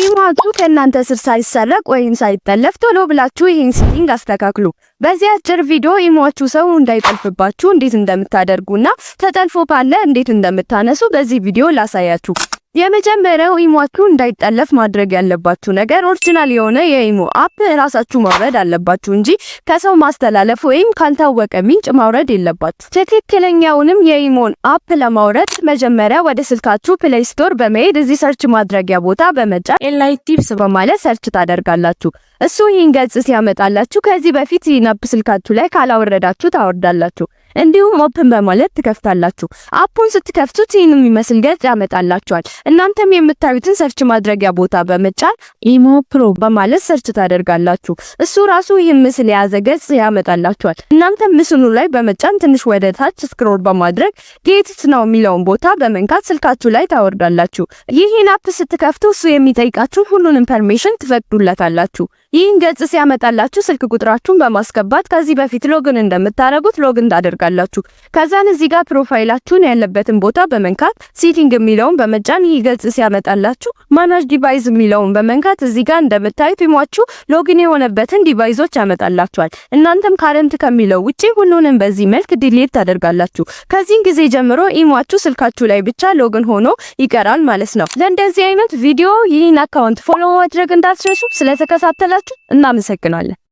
ኢሟችሁ ከእናንተ ስር ሳይሰረቅ ወይም ሳይጠለፍ ቶሎ ብላችሁ ይህን setting አስተካክሉ። በዚህ አጭር ቪዲዮ ኢሟችሁ ሰው እንዳይጠልፍባችሁ እንዴት እንደምታደርጉና ተጠልፎ ካለ እንዴት እንደምታነሱ በዚህ ቪዲዮ ላሳያችሁ። የመጀመሪያው ኢሟችሁ እንዳይጠለፍ ማድረግ ያለባችሁ ነገር original የሆነ የኢሞ app ራሳችሁ ማውረድ አለባችሁ እንጂ ከሰው ማስተላለፍ ወይም ካልታወቀ ምንጭ ማውረድ የለባችሁ። ትክክለኛውንም የኢሞን app ለማውረድ መጀመሪያ ወደ ስልካችሁ Play Store በመሄድ እዚህ search ማድረጊያ ቦታ በመጫን Elite Tips በማለት search ታደርጋላችሁ። እሱ ይህን ገጽ ሲያመጣላችሁ ከዚህ በፊት ይህን app ስልካችሁ ላይ ካላወረዳችሁ ታወርዳላችሁ። እንዲሁም open በማለት ትከፍታላችሁ። App ኡን ስትከፍቱት ይህን የሚመስል ገጽ ያመጣላችኋል። እናንተም የምታዩትን search ማድረጊያ ቦታ በመጫን ኢሞ Pro በማለት search ታደርጋላችሁ። እሱ ራሱ ይህን ምስል የያዘ ገጽ ያመጣላችኋል። እናንተም ምስሉ ላይ በመጫን ትንሽ ወደ ታች scroll በማድረግ get it now የሚለውን ቦታ በመንካት ስልካችሁ ላይ ታወርዳላችሁ። ይህን app ስትከፍቱ እሱ የሚጠይቃችሁ ሁሉንም permission ትፈቅዱለታላችሁ። ይህን ገጽ ሲያመጣላችሁ ስልክ ቁጥራችሁን በማስገባት ከዚህ በፊት login እንደምታደርጉት login ታደርጋላችሁ። ከዛን እዚህ ጋር profile ኣችሁን ያለበትን ቦታ በመንካት setting የሚለውን በመጫን ይህ ገጽ ሲያመጣላችሁ manage device የሚለውን በመንካት እዚህ ጋር እንደምታዩት ኢሟችሁ login የሆነበትን device ኦች ያመጣላችኋል። እናንተም current ከሚለው ውጪ ሁሉንም በዚህ መልክ delete ታደርጋላችሁ። ከዚህን ጊዜ ጀምሮ ኢሟችሁ ስልካችሁ ላይ ብቻ login ሆኖ ይቀራል ማለት ነው። ለእንደዚህ አይነት ቪዲዮ ይህን account follow ማድረግ እንዳትረሱ። ስለተከታተላችሁ እናመሰግናለን።